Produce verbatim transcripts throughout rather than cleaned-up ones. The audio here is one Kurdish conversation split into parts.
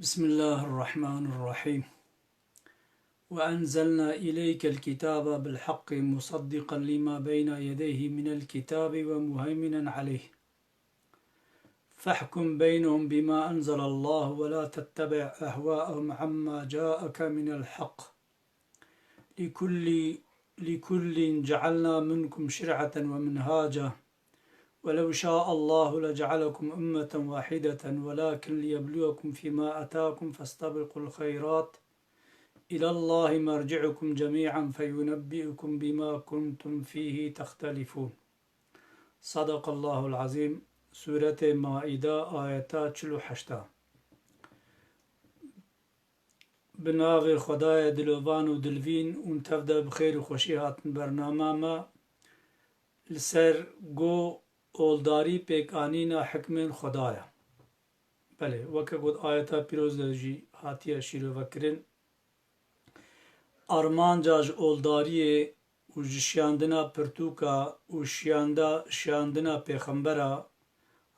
بسم الله الرحمن الرحيم. وأنزلنا إليك الكتاب بالحق مصدقا لما بين يديه من الكتاب ومهيمنا عليه. فاحكم بينهم بما أنزل الله ولا تتبع أهواءهم عما جاءك من الحق. لكل، لكل جعلنا منكم شرعة ومنهاجا، ولو شاء الله لجعلكم أمة واحدة ولكن ليبلوكم فيما آتاكم فاستبقوا الخيرات إلى الله مرجعكم جميعا فينبئكم بما كنتم فيه تختلفون. صدق الله العظيم. Sûretê Maîde, ayeta çil û heşta. Bi navê Xwedayê dilovan û dilvîn û tev de bi xêr û xweşî hatin bernama me li ser go oldarî pêkanîna hikmên Xwedaya. Belê, weke got ayeta pîroz de jî hatiye şîrovekirin. Armanca ji oldariyê û ji şiyandina pirtûka û şiyanda-, şiyandina pêxembera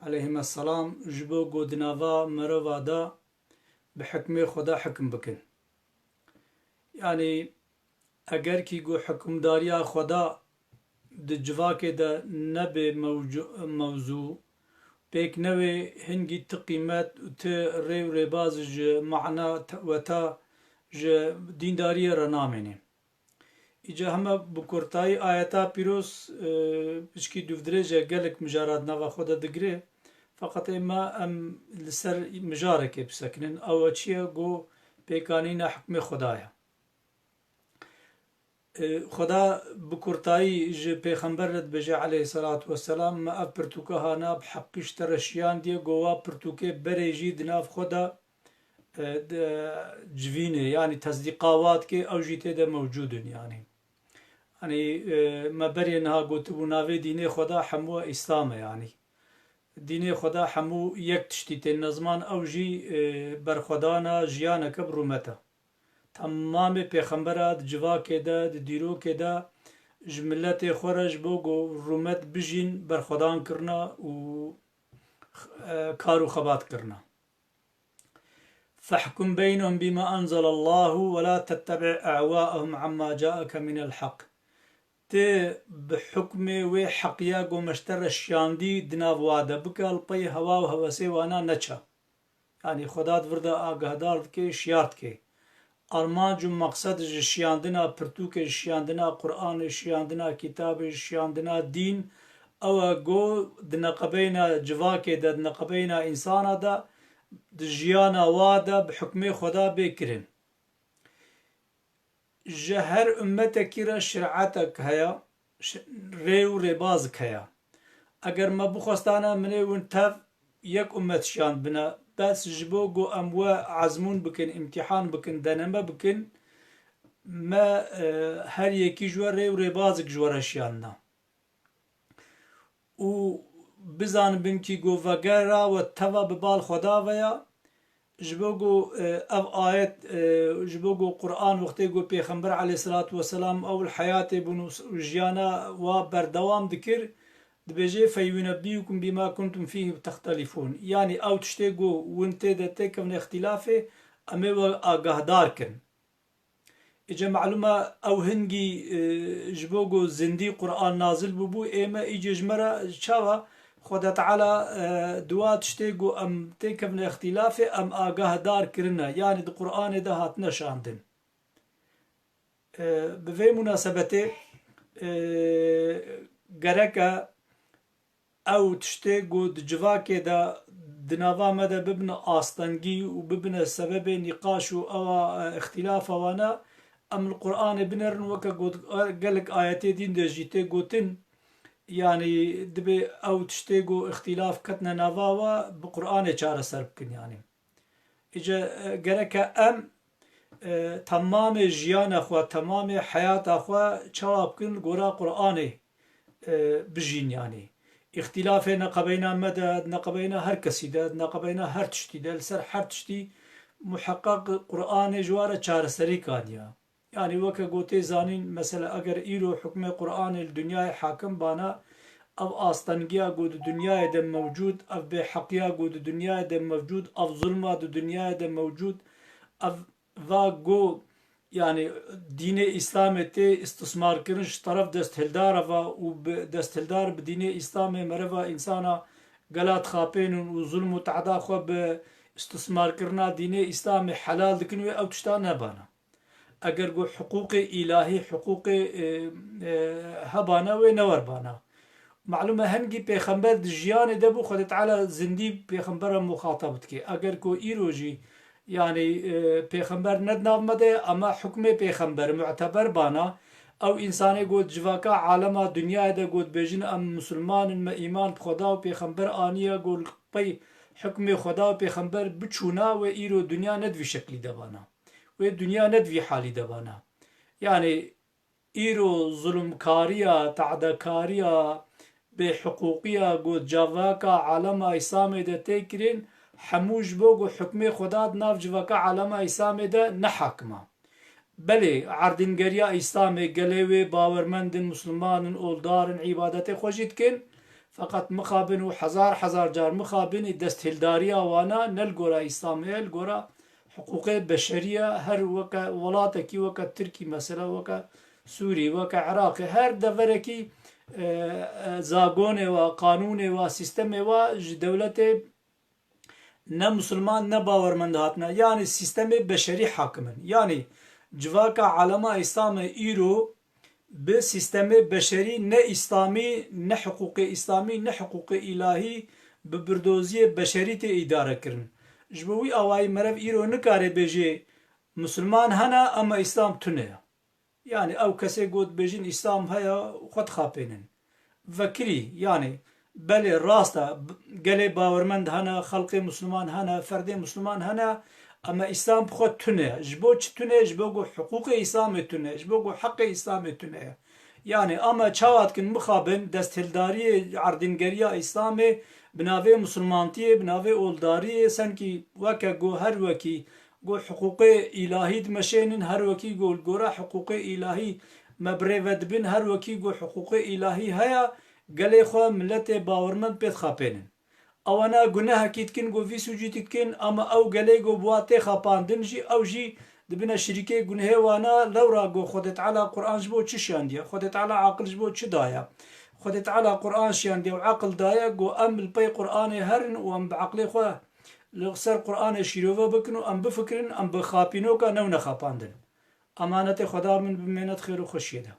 aleyhimeselam ji bo ku di nava merova de bi hikmê Xweda hikim bikin. Yanî eger kî ku hikimdariya Xweda di civakê de nebe mewcu-, mewzû, pêk newê hingî ti qîmet û ti rê û rêbaz ji mana te-, weta ji dîndariyê re namêne. Îca hema bi kurtayî ayeta pîroz, e, pişkî dûvdirêj e, gelek mijara di nava xwe de digire. Feqet ê me em li ser mijarekê bisekinin. Ew çi ye? Go pêkanîna hikmê Xweda ye. E, Xweda bi kurtayî ji pêxember re dibêje aleyhisselatu vesselam, me ev pirtûke hana bi heqî ji te re şiyandiye, go wa pirtûkê berê jî di nav xwe de e, de, civînê, yanî tesdîqa wa dike, ew jî tê de mewcûd in, yanî. Yanî, e, me berê niha gotibû navê dînê Xweda hemû Îslam e, yanî. Dînê Xweda hemû yek tiştî tên ziman, ew jî, e, berxwedana jiyaneke bi rûmet e. Temamê pêxembera di civakê de, di dîrokê de ji miletê xwe re ji bo ku rûmet bijîn berxwedan kirina û, e, kar û xebat kirina. فاحكم بينهم بما أنزل الله ولا تتبع أهواءهم عما جاءك من الحق. Ti bi hukmê wê heqiya ku me ji te re şiyandî di nav wa de bike, li pey hewa û hewesê wana neçe. Yanî Xweda di vir de agahdar dike, şiyar dike. Armanc û maqsed ji şiyandina pirtûkê, ji şiyandina Qur'anê, ji şiyandina kitabê, ji şiyandina dîn, ew e ku di neqebeyna civakê de, di neqebeyna însana de, di jiyana wa de bi hukmê Xweda bê kirin. Ji her ummetekî re şir'etek heye, ş-, rê û rêbazek heye. Eger me bixwestane min ê win tev yek ummet şiyandbine, bes ji bo ku em we ezmûn bikin, îmtîhan bikin, deneme bikin, me, e, her yekî ji we rê û rêbazek ji we re şiyandina. Û bizanibin kî ku vegera we teva bi bal Xweda ve ya, ji bo ku, e, ev ayet, e, ji bo ku Qur'an wextê ku Pêxember aleyhisselatu vesselam ew li heyatê bûn û s-, û jiyana wa berdewam dikir, dibêje, "Feyunebbiyukum bima kuntum fîhî tehtelifûn." Yanî ew tiştê ku win tê de têkevne îxtîlafê, em ê we agahdar kin. Îca melûm e, ew hingî, e, ji bo ku zindî Qur'an nazil bûbû, ê me îcê ji me re çawa Xweda Teala, e, di wa tiştê ku em têkevine îxtîlafê, em agahdar kirine, yanî di Qur'anê de hatine şandin. E, bi vê munasebetê, e, gerek e ew tiştê ku di civakê de di nava me de bibine astengî û bibine sebebê nîqaş û ewa, e, îxtîlafa wana, em li Qur'anê binerin, weke ku gelek ayetê dîn de jî tê gotin, yanî dibê ew tiştê ku îxtîlaf ketine nava we bi Qur'anê çareser bikin, yanî. Îca, e, gereke em, e, temamê jiyana xwe, temamê heyata xwe çawa bikin li gora Qur'anê, e, bijîn, yanî. Îxtîlafê neqebeyna me de, neqebeyna her kesî de, neqebeyna her tiştî de, li ser her tiştî muheqeq Qur'anê ji wa re çareserî kaniya. Yanî weke ku tê zanîn, mesela eger îro hukmê Qur'anê li dinyayê hakim bana, Ev astengiya ku di dinyayê de mewcûd, ev bêheqiya ku di dinyayê de mewcûd, ev zulma di dinyayê de mewcûd, ev va ku, yanî, dînê Îslamê tê îstismarkirin ji teref desthildara ve û bi desthildar bi dînê Îslamê mereva însana gela dixapênin û zulm û tehda xwe bi îstismarkirina dînê Îslamê helal dikin wê ew tişta nebana. Eger ku hiqûqê îlahî, hiqûqê, e, e, hebana wê newerbana. Malûm e hingî pêxember di jiyanê de bû, Xwedê Teala zindî pêxembera muxatab dike. Eger ku îro jî, yanî, e, pêxember ne di nav me de, ama hukmê pêxember muteber bana, ew însanê ku di civaka alema dinyayê de ku dibêjin em misilman in, me îman bi Xweda û pêxember aniye, ku li pey hukmê Xweda û pêxember biçûna, wê îro dinya ne di vî şeklî de bana. Wê dinya ne di vî halî de bana. Yanî îro zulmkariya, tehdekariya, bêhiqûqiya ku civaka alema Îslamê de tê kirin, hemû ji bo ku hukmê Xweda di nav civaka alema Îslamê de ne hakim a. Belê, erdîngeriya Îslamê gelê wê bawermend in, misliman in, oldar in, îbadetê xwe jî dikin. Feqet mixabin û hezar hezar car mixabin ê desthildariya wana ne li gora Îslamê ye, li gora hiqûqê beşerî ye. Her weke welatekî, weke Tirkî mesela, weke Sûrî, weke Iraqê, her deverekî, e, e, zagonê wa, qanûnê wa, sîstemê wa ji dewletê ne misilman, ne bawermend hatine. Yanî sîstemê beşerî hakim in. Yanî civaka alema Îslamê îro bi sîstemê beşerî, ne Îslamî, ne hiqûqê Îslamî, ne hiqûqê îlahî, bi birdoziyê beşerî tê îdare kirin. Ji bo wî awayî meriv îro nikare bêjê misilman hene, ama Îslam tune ye. Yanî ew kesê ku dibêjin Îslam heye, xwe dixapênin. Vekirî, yanî, belê, rast e, b-, gelê bawermend hene, xelkê misliman hene, ferdê misliman hene, ama Îslam bi xwe tune ye. Ji bo çi tune ye? Ji bo ku hiqûqê Îslamê tune ye, ji bo ku heqê Îslamê tune ye. Yanî, ama çawa dikin mixabin desthildariyê, erdîngeriya Îslamê bi navê misilmantiyê, bi navê oldariyê, senkî weke ku her wekî ku hiqûqê îlahî dimeşênin, her wekî ku li gora hiqûqê îlahî me bi rê ve dibin, her wekî ku hiqûqê îlahî heye, gelê xwe miletê bawermend pê dixapênin. Ewana gunehekî dikin ku vî sûcî dikin, ama ew gelê ku bi wa tê xapandin jî, ew jî dibine şirîkê gunehê wana, lewra ku Xwedê Teala Quran ji bo çi şiyandiye? Xwedê Teala aqil ji bo çi daye? Xwedê Teala Quran şiyandiye û aqil daye ku em li pey Quranê herin û em bi aqilê xwe li ser Quranê şîrove bikin û em bifikirin, em bi xapînoka newne xapandin. Emanetê Xweda min bi mênet xêr û xweşiyê de.